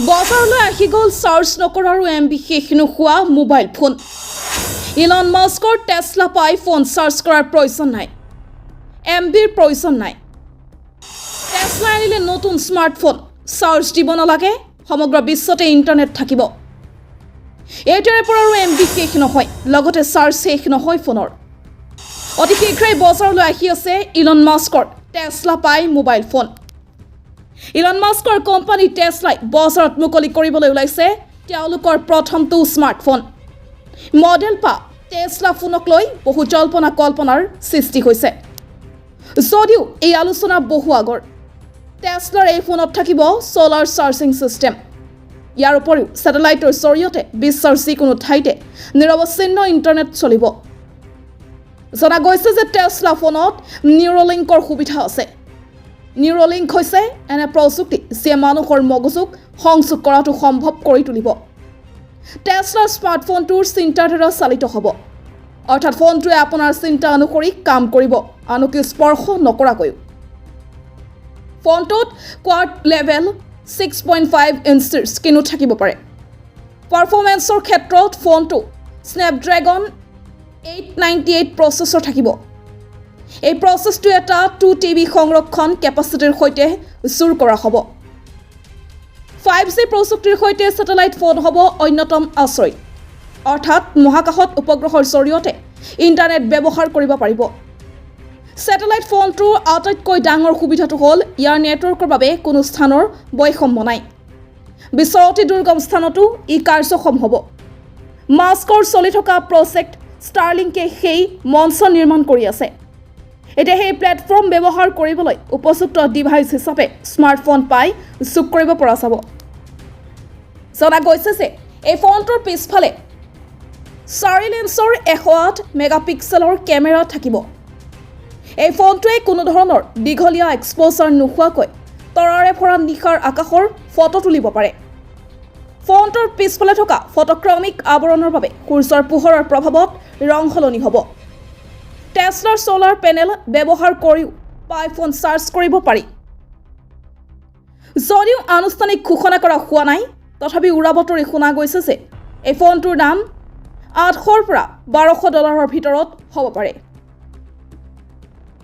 বজাৰলৈ আহি গ'ল চাৰ্জ নকৰা আৰু এমবি শেষ নোহোৱা মোবাইল ফোন। ইলন মাস্কৰ টেছলা পাই ফোন চাৰ্জ কৰাৰ প্ৰয়োজন নাই, এমবিৰ প্ৰয়োজন নাই। টেছলাই আনিলে নতুন স্মাৰ্টফোন। চাৰ্জ দিব নালাগে, সমগ্ৰ বিশ্বতে ইণ্টাৰনেট থাকিব। এতিয়াৰে পৰা আৰু এমবি শেষ নহয়, লগতে চাৰ্জ শেষ নহয় ফোনৰ। অতি শীঘ্ৰেই বজাৰলৈ আহি আছে ইলন মাস্কৰ টেছলা পাই মোবাইল ফোন। ইলন মাস্কৰ কোম্পানী টেছলাই বজাৰত মুকলি কৰিবলৈ ওলাইছে তেওঁলোকৰ প্ৰথমটো স্মাৰ্টফোন। মডেল পাই টেছলা ফোনক লৈ বহু জল্পনা কল্পনাৰ সৃষ্টি হৈছে যদিও এই আলোচনা বহু আগৰ। টেছলাৰ এই ফোনত থাকিব ছ'লাৰ চাৰ্জিং ছিষ্টেম। ইয়াৰ উপৰিও ছেটেলাইটৰ জৰিয়তে বিশ্বৰ যিকোনো ঠাইতে নিৰৱচ্ছিন্ন ইণ্টাৰনেট চলিব। জনা গৈছে যে টেছলা ফোনত নিউৰলিংকৰ সুবিধা আছে। নিউৰলিংক হৈছে এনে প্ৰযুক্তি যিয়ে মানুহৰ মগজুক সংযোগ কৰাটো সম্ভৱ কৰি তুলিব। টেছলাৰ স্মাৰ্টফোনটোৰ চিন্তাৰ দ্বাৰা চালিত হ'ব, অৰ্থাৎ ফোনটোৱে আপোনাৰ চিন্তা অনুসৰি কাম কৰিব, আনকি স্পৰ্শ নকৰাকৈও। ফোনটোত কোৱাড লেভেল 6.5 ইঞ্চিৰ স্ক্ৰীণো থাকিব পাৰে। পাৰফৰ্মেন্সৰ ক্ষেত্ৰত ফোনটো স্নেপড্ৰেগন 898 প্ৰচেছৰ থাকিব। এই প্ৰচেছটো এটা 2 টিবি সংৰক্ষণ কেপাচিটিৰ সৈতে জোৰ কৰা হ'ব। 5জি প্ৰযুক্তিৰ সৈতে ছেটেলাইট ফোন হ'ব অন্যতম আচৰিত, অৰ্থাৎ মহাকাশত উপগ্ৰহৰ জৰিয়তে ইণ্টাৰনেট ব্যৱহাৰ কৰিব পাৰিব। ছেটেলাইট ফোনটোৰ আটাইতকৈ ডাঙৰ সুবিধাটো হ'ল ইয়াৰ নেটৱৰ্কৰ বাবে কোনো স্থানৰ বৈষম্য নাই। বিশ্বৰ অতি দুৰ্গম স্থানতো ই কাৰ্যক্ষম হ'ব। মাস্কৰ চলি থকা প্ৰজেক্ট ষ্টাৰলিংকে সেই মঞ্চ নিৰ্মাণ কৰি আছে। এতিয়া সেই প্লেটফৰ্ম ব্যৱহাৰ কৰিবলৈ উপযুক্ত ডিভাইচ হিচাপে স্মাৰ্টফোন পাই যোগ কৰিব পৰা যাব। জনা গৈছে যে এই ফোনটোৰ পিছফালে চাৰি লেন্সৰ 108 মেগাপিক্সেলৰ কেমেৰা থাকিব। এই ফোনটোৱে কোনো ধৰণৰ দীঘলীয়া এক্সপ'জাৰ নোহোৱাকৈ তৰাৰে ভৰা নিশাৰ আকাশৰ ফটো তুলিব পাৰে। ফোনটোৰ পিছফালে থকা ফটোক্ৰমিক আৱৰণৰ বাবে সূৰ্যৰ পোহৰৰ প্ৰভাৱত ৰং সলনি হ'ব। টেছলাৰ ছ'লাৰ পেনেল ব্যৱহাৰ কৰিও পাই ফোন চাৰ্জ কৰিব পাৰি। যদিও আনুষ্ঠানিক ঘোষণা কৰা হোৱা নাই, তথাপি উৰা বাতৰি শুনা গৈছে যে এই ফোনটোৰ দাম 800ৰ পৰা 1200 ডলাৰৰ ভিতৰত হ'ব পাৰে।